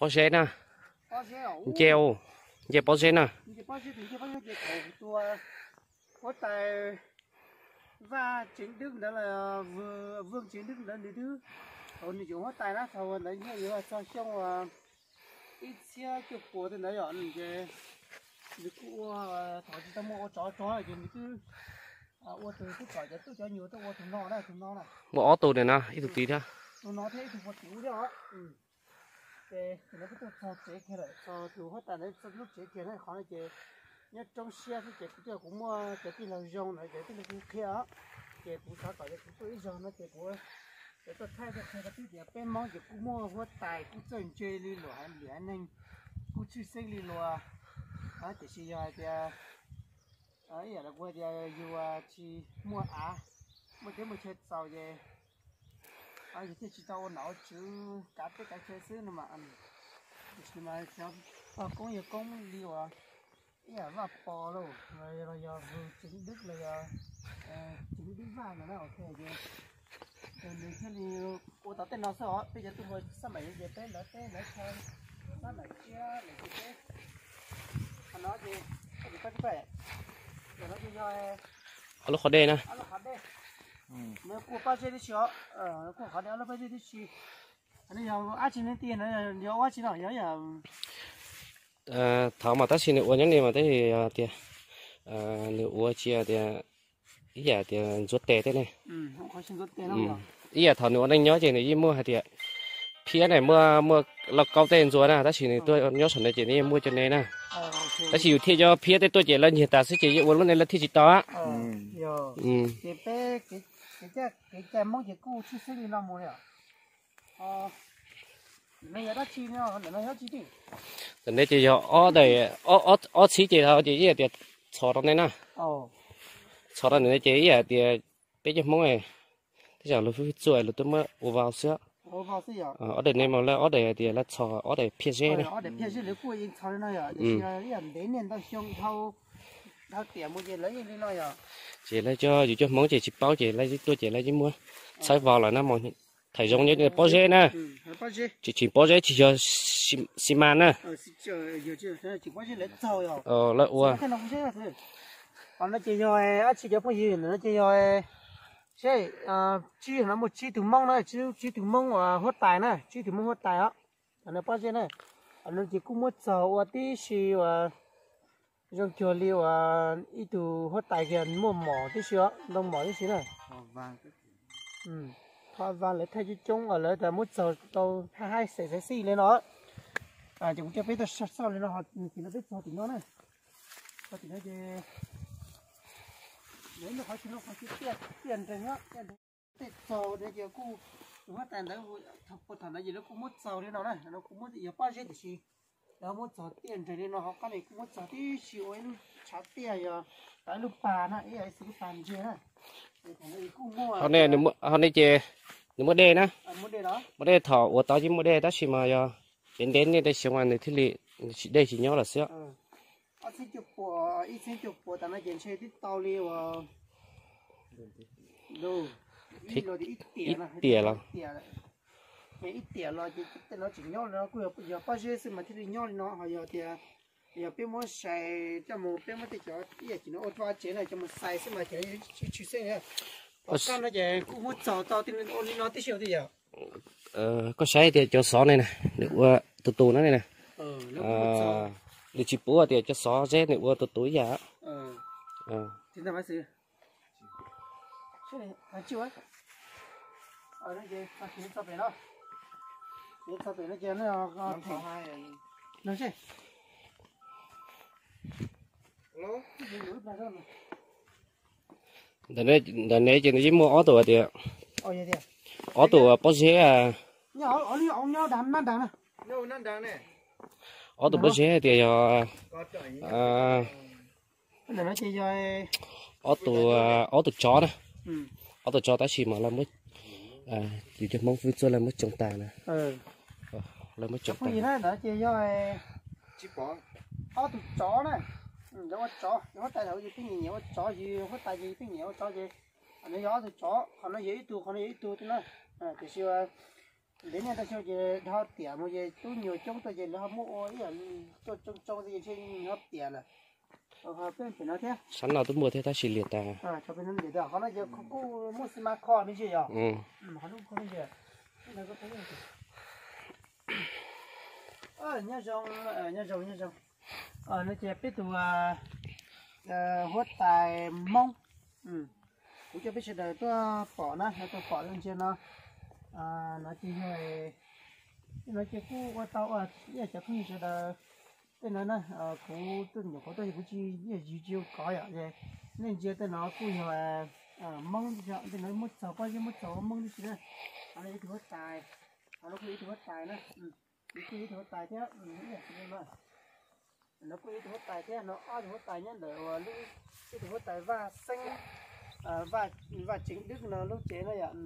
Pob zeb na. Nce, nce pob zeb na. Huab tais Vaj Tseev Dwb ntawd los, Vwj Tseev Dwb ntawd nws twb, thaum nws tseem huab tais na, thaum ntawd nyiaj yuav txog xyoo ib txhiab cuaj puas tej ntawd yom, nws ces nws kuj ua, thaum tsis tau muaj ua tsov rog ces nws twb ua tus tub tom cov tub cov nyuag tuaj ua tus no na, tus no na. Muaj ob tug na, ib tug tij thiab, tus no thiab ib tug puag tim ub thiab os. Ces kuv tuaj txog tsev kiag lawm, txog tus huab tais ntawd lub tsev kiag na, qhov no ces nyob roob siab xwb ces kuv twb, kuv muaj cov tij laug zoo na, cov tij laug kuv qhia os, ces kuv xav kom kuv tuaj ib zaug no ces kuv, kuv tuaj thaij tuaj qhia rau peb tias peb Hmoob ces kuj muaj huab tais kuj txawj ntse li luag haiv neeg, kuj tshwj xeeb li luag, tiam sis yog hais tias ib yam li kuv hais tias yus tsis muaj av, muaj teb muaj chaw txaus ces yus thiaj tsis tau ua nom ua tswv kav teb kav chaw xwb no mas, tiam sis mas cov pog koob yawg koob li uas ib yam Vaj Pov lauj, los yog Vwj Tseev Dwb los yog Tseev Dwb Vaj no na, ces nws thiaj li ua tau tej no xwb os. Peb cov tuaj ua xab maim ces peb lawv teb lawv chaw, xab maim siab lawm ces peb, qhov no ces, no ces yog ob lub qhov dej na, ob lub qhov dej, kuj pob zeb tib si os, kuj qhov dej ob lub pob zeb tib si. Yog dab tsi ne tij, yog ua dab tsi no yog? Thaum mas tab sis nws ua nyob li mas tab sis tias nws ua tsis tias ib yam tias ntxuav tes tej ne. Ib yam thaum nws ua neej nyob ces nws yeej muaj hais tias phiab ne, muaj, muaj lauj kaub tej ntxuav na, tab sis nws tuaj nyob saum no ces nws yeej muaj cov ne na. Tab sis yus thiaj cov phiab tej tuaj ces lawv nyiag tas xwb ces yeej ua lub ne lawv thiaj tsis tau. Ces peb kev cai Hmoob ces kuj tshwj xeeb li no mus li os. Ntawm no ces yog ob daim, ob txhib ces ces ib yam tias txhos rau nej na. Txhos rau ntawm no ces ib yam tias peb cov Hmoob tej zaum lawv fwj txuaj lawv twb muab ua vau xwb. Ob daim ne mas lawv ob daim tias lawv txhos ob daim phiaj zeb na. Ces lawv cov yus cov Hmoob ces tsis paub ces lawv tuaj ces lawv yeej muab txhawb vau lawm na mas. Thaij zoo nyob pob zeb na. Tsis tsis pob zeb tsis yog xi mas na. Lawv ua. Qhov no ces yog dab tsi cov phooj ywg, no ces yog, seb, tsib, no muaj tsib tug Hmoob na, tsib tug Hmoob uas huab tais na, tsib tug Hmoob huab tais os. Qhov no pob zeb na, qhov no ces kuj muab txaug ua tib si uas zoo cuag li uas ib tug huab tais kiag muaj mom tib si os, ntoo mom tib si na. Qhov vas lawv thaij coob coob uas lawv tas muab txaug tau haib haib xeem xaiv xij li no. Ces kuv coj peb tuaj saib xauj li no, tim no peb txog tim no na. Tim no ces, qhov tim no qhov tiaj nreeg, tej txaug no ces kuj, tus huab tais ntawd, thaum ntawd ces lawv kuj muab txaug li no na, lawv kuj muab yog pob zeb tiam sis lawv muab txaug tiaj nreeg li no, hauv qab no kuj muab txaug tib si ua ib lub tshav tiaj, yog ib lub pas na, ib yam li xws lub pas ntses na. Hauv ne ces nws muaj dej na, muaj dej, thaum ua tau ces muaj dej tab sis mas yog ntev ntev niaj tej xyoo mas nws thiaj li, nws tsis dej tsis nyob lawm xwb. Ob txhiab cuaj puas, ib txhiab cuaj puas tas no ces ntshe twb tau li uas ib tiam los, ib tiam los ces tej no tseem nyob li no kuj yog pob zeb xwb mas thiaj li nyob li no, ho yog tias yog peb muab sai coj mus, peb muab tej cov ib yam ces no ua vaj tsev no coj mus sai xwb mas ces tshwj xeeb. Tom qab no ces kuj muab txaug tau li no tib si tiag yom. Koj saib tias cov xov ne na, nws ua tus tus no ne na, nws tsis pub tias cov xov zeb nws ua tus tus ib yam. Ntawm ne ces nws yeej muaj ob tug tias, ob tug pob zeb, ob tug pob zeb tias yog ob tug, ob tug tsov na, ob tug tsov tab sis mas lawv muab, yus cov Hmoob fwj txuaj lawv muab tsoo tas na, lawv muab tsoo tas. Ob tug tsov na, cov ua tsov, cov huab tais thaum ub ces pheej nyiam nyiam ua tsov, ces huab tais ces pheej nyiam ua tsov ces, qhov no yog ob tug tsov, qhov no yog ib tug, qhov no yog ib tug thiab na. Tiam sis Lawv niaj ntau xyoo ces dhau tiam mus ces tub nyuag coob tuaj ces lawv ho muab ua ib yam tuaj tsoo tsoo xwb ces ntshe nyob tiam lawm. Ho peb pem no thiab. Sab no twb muaj thiab tab sis liam tas. Qhov no ces kuj muaj xi mas kho me ntsis yog. Qhov no kho me ntsis. Nyob zoo, nyob zoo, nyob zoo. No ces peb tus huab tais Hmoob, kuv coj peb sawv daws tuaj pom na, tuaj pom lub ntsia no. No ces yog, no ces kuj ua tau ua ib yam cov phooj ywg sawv daws tej no na, kuv tuaj nyuam qhuav tuaj kuv tsis, yus tsis kov yom, nej ntsia tej no kuj yog Hmoob, tej no muab txaug pob zeb muab txaug ua Hmoob tib si na. Qhov no ib tug huab tais, qhov no kuj ib tug huab tais na, kuj ib tug huab tais thiab. No kuj ib tug huab tais thiab, no ob tug huab tais nyob ntawm uas lub, ib tug huab tais Vaj Xeeb, Vaj Tseev Dwb no lub tsev no yom.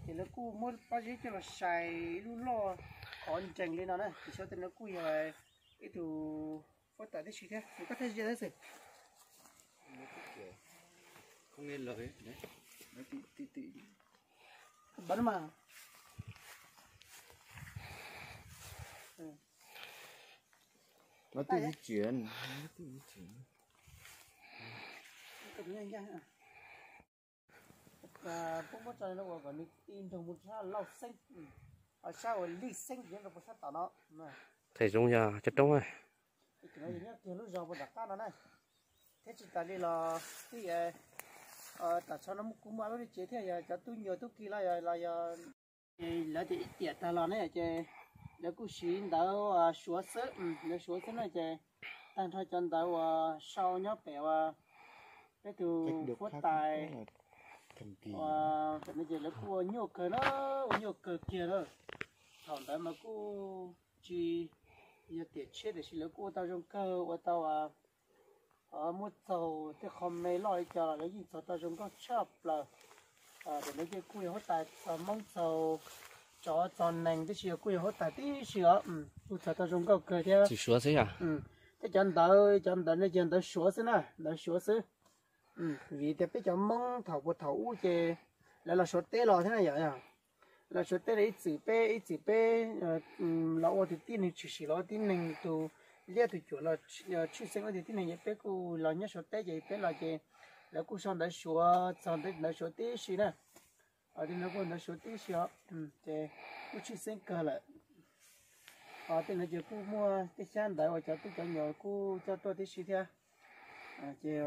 Ces lawv kuj muab pob zeb coj los sai lub loj qhov nrees li no na, ces xyov tej no kuj yog ib tug huab tais tib si thiab, koj thiaj zi xwb. Puab muab tso no ua kom nws ti nrog mus sab Lauj Xeeb, ho sab uas Lij Xeeb nyob rau puag sab tom no. Thaij zoo yog cov roob. Nyob kiag lub zos puag nram qab no na. Thiab tsis tas li los tij, tam tsho no kuj muaj lub tsev thiab, yog cov tub nyuam tub ki los los yog lawv tias ib tiam tag los ne ces lawv kuj siv ntawv Suav xwb, ntawv Suav xwb na ces tag nrho cov ntawv uas sau nyob pem uas peb tus huab tais, pem no ces lawv kuj ua nyuaj kawg na, ua nyuaj kawg kiag na. Thaum ntawd mas kuj tsis yog tiam tshiab tiam sis lawv kuj ua tau zoo kawg, ua tau muab txaug tej qho me loj li cas los lawv yeej txaug tau zoo nkauj tshaj plaws. Pem no ces kuj yog huab tais txog Hmoob txaug tsov txog nees tib si, kuj yog huab tais tib si os, kuj txaug tau zoo nkauj kawg thiab. Suav xwb yog. Thiab cov ntawv, cov ntawv no ces ntawv Suav xwb na, ntawv Suav xwb. Vim tias peb cov Hmoob thaum puag thaum ub ces lawv los Suav teb los thiab na yom. Los Suav teb los ib txwm peb, ib txwm peb los ua tus tib neeg tshwm sim, los ua tib neeg tus liab tus cuam los tshwj xeeb ua tus tib neeg ces peb kuj los nyob Suav teb ces peb los ces lawv kuj sau ntawv Suav txog ntawv Suav tib si na. Tej no kuj ntawv Suav tib si os, ces kuj tshwj xeeb kawg lawm. Tej no ces kuj muaj tej xyab ntawv uas cov tub cov nyuam kuj coj tuaj tib si thiab. Ces